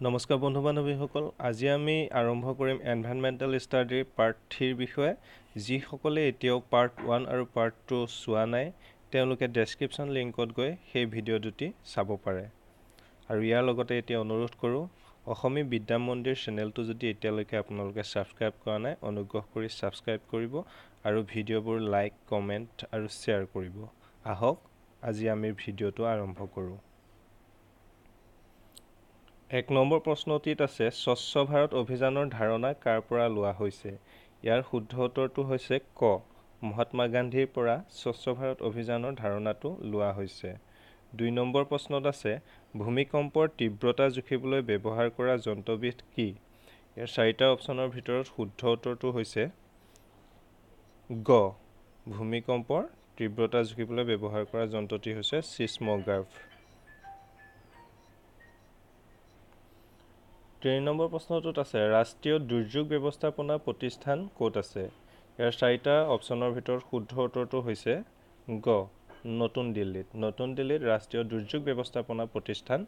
নমস্কাৰ বন্ধু বান্ধৱীসকল, আজি আমি আৰম্ভ কৰিম এনভাইৰনমেণ্টেল ষ্টাডিৰ পাৰ্ট 3ৰ বিষয়ে। যিসকলে এতিয়াও পাৰ্ট 1 আৰু পাৰ্ট 2 চোৱা নাই, তেওঁলোকে ডেছক্ৰিপশ্যন লিংকত গৈ সেই ভিডিঅ' দুটি চাব পাৰে। আৰু ইয়াৰ লগতে এতিয়া অনুৰোধ কৰোঁ, অসমী বিদ্যা মন্দিৰ চেনেলটো যদি এতিয়ালৈকে আপোনালোকে ছাবস্ক্ৰাইব কৰা নাই, অনুগ্ৰহ কৰি ছাবস্ক্ৰাইব কৰিব আৰু ভিডিঅ'বোৰ লাইক, কমেণ্ট আৰু শ্বেয়াৰ কৰিব। আহক আজি আমি ভিডিঅ'টো আৰম্ভ কৰোঁ। 1 নম্বৰ প্ৰশ্নটিত আছে, স্বচ্ছ ভাৰত অভিযানৰ ধাৰণা কাৰ পৰা লোৱা হৈছে? ইয়াৰ শুদ্ধ উত্তৰটো হৈছে ক, মহাত্মা গান্ধীৰ পৰা স্বচ্ছ ভাৰত অভিযানৰ ধাৰণাটো লোৱা হৈছে। 2 নম্বৰ প্ৰশ্নত আছে, ভূমিকম্পৰ তীব্ৰতা জুখিবলৈ ব্যৱহাৰ কৰা যন্ত্ৰবিধ কি? ইয়াৰ চাৰিটা অপশ্যনৰ ভিতৰত শুদ্ধ উত্তৰটো হৈছে গ, ভূমিকম্পৰ তীব্ৰতা জুখিবলৈ ব্যৱহাৰ কৰা যন্ত্ৰটি হৈছে চিছম'গ্ৰাফ। 3 নম্বৰ প্ৰশ্নটোত আছে, ৰাষ্ট্ৰীয় দুৰ্যোগ ব্যৱস্থাপনা প্ৰতিষ্ঠান ক'ত আছে? ইয়াৰ চাৰিটা অপশ্যনৰ ভিতৰত শুদ্ধ উত্তৰটো হৈছে গ, নতুন দিল্লীত। নতুন দিল্লীত ৰাষ্ট্ৰীয় দুৰ্যোগ ব্যৱস্থাপনা প্ৰতিষ্ঠান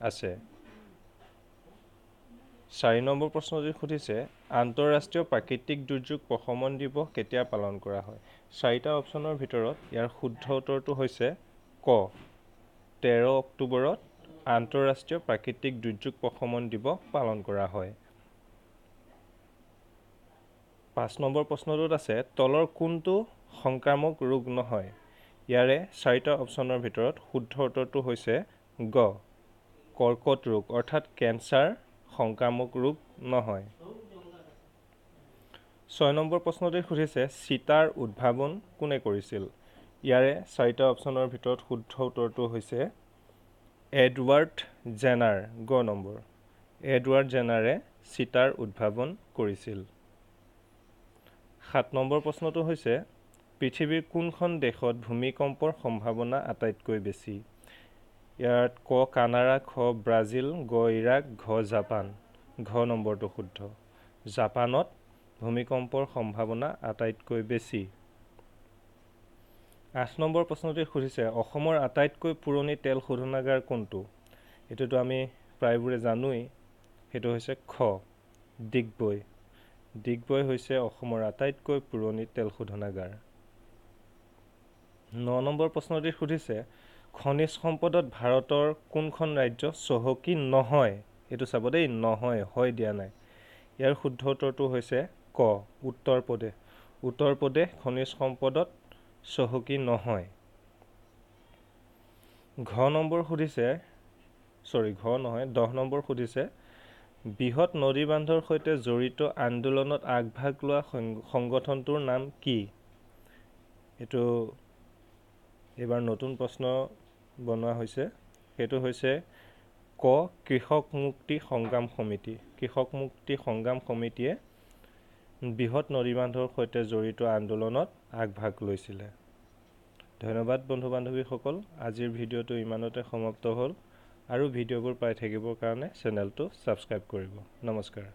আছে। 4 নম্বৰ প্ৰশ্নটি সুধিছে, আন্তঃৰাষ্ট্ৰীয় প্ৰাকৃতিক দুৰ্যোগ প্ৰশমন দিৱস কেতিয়া পালন কৰা হয়? চাৰিটা অপশ্যনৰ ভিতৰত ইয়াৰ শুদ্ধ উত্তৰটো হৈছে ক, 13 অক্টোবৰত আন্তঃৰাষ্ট্ৰীয় প্ৰাকৃতিক দুৰ্যোগ প্ৰশমন দিৱস পালন কৰা হয়। 5 নম্বৰ প্ৰশ্নটোত আছে, তলৰ কোনটো সংক্ৰামক ৰোগ নহয়? ইয়াৰে চাৰিটা অপশ্যনৰ ভিতৰত শুদ্ধ উত্তৰটো হৈছে গ, কৰ্কট ৰোগ, অৰ্থাৎ কেঞ্চাৰ সংক্ৰামক ৰোগ নহয়। 6 নম্বৰ প্ৰশ্নটি সুধিছে, চিতাৰ উদ্ভাৱন কোনে কৰিছিল? ইয়াৰে চাৰিটা অপশ্যনৰ ভিতৰত শুদ্ধ উত্তৰটো হৈছে এডৱাৰ্ড জেনাৰ, গ নম্বৰ। এডৱাৰ্ড জেনাৰে চিতাৰ উদ্ভাৱন কৰিছিল। 7 নম্বৰ প্ৰশ্নটো হৈছে, পৃথিৱীৰ কোনখন দেশত ভূমিকম্পৰ সম্ভাৱনা আটাইতকৈ বেছি? ইয়াত ক কানাডা, খ ব্ৰাজিল, গ ইৰাক, ঘ জাপান। ঘ নম্বৰটো শুদ্ধ, জাপানত ভূমিকম্পৰ সম্ভাৱনা আটাইতকৈ বেছি। 8 নম্বৰ প্ৰশ্নটি সুধিছে, অসমৰ আটাইতকৈ পুৰণি তেল শোধনাগাৰ কোনটো? এইটোতো আমি প্ৰায়বোৰে জানোৱেই, সেইটো হৈছে খ, ডিগবৈ। ডিগবৈ হৈছে অসমৰ আটাইতকৈ পুৰণি তেল শোধনাগাৰ। 9 নম্বৰ প্ৰশ্নটি সুধিছে, খনিজ সম্পদত ভাৰতৰ কোনখন ৰাজ্য চহকী নহয়? এইটো চাব দেই, নহয়, হয় দিয়া নাই। ইয়াৰ শুদ্ধ উত্তৰটো হৈছে ক, উত্তৰ প্ৰদেশ। উত্তৰ প্ৰদেশ খনিজ সম্পদত চহকী নহয়। ঘ নম্বৰ সুধিছে, চৰি ঘ নহয়, 10 নম্বৰ সুধিছে, বৃহৎ নদী বান্ধৰ সৈতে জড়িত আন্দোলনত আগভাগ লোৱা সংগঠনটোৰ নাম কি? এইটো এইবাৰ নতুন প্ৰশ্ন বনোৱা হৈছে, সেইটো হৈছে ক, কৃষক মুক্তি সংগ্ৰাম সমিতি। কৃষক মুক্তি সংগ্ৰাম সমিতিয়ে বৃহৎ নদী বান্ধৰ সৈতে জড়িত আন্দোলনত আগভাগ লৈছিলে। ধন্যবাদ বন্ধু বান্ধৱীসকল, আজিৰ ভিডিঅ'টো ইমানতে সমাপ্ত হ'ল। আৰু ভিডিঅ'বোৰ পাই থাকিবৰ কাৰণে চেনেলটো ছাবস্ক্ৰাইব কৰিব। নমস্কাৰ।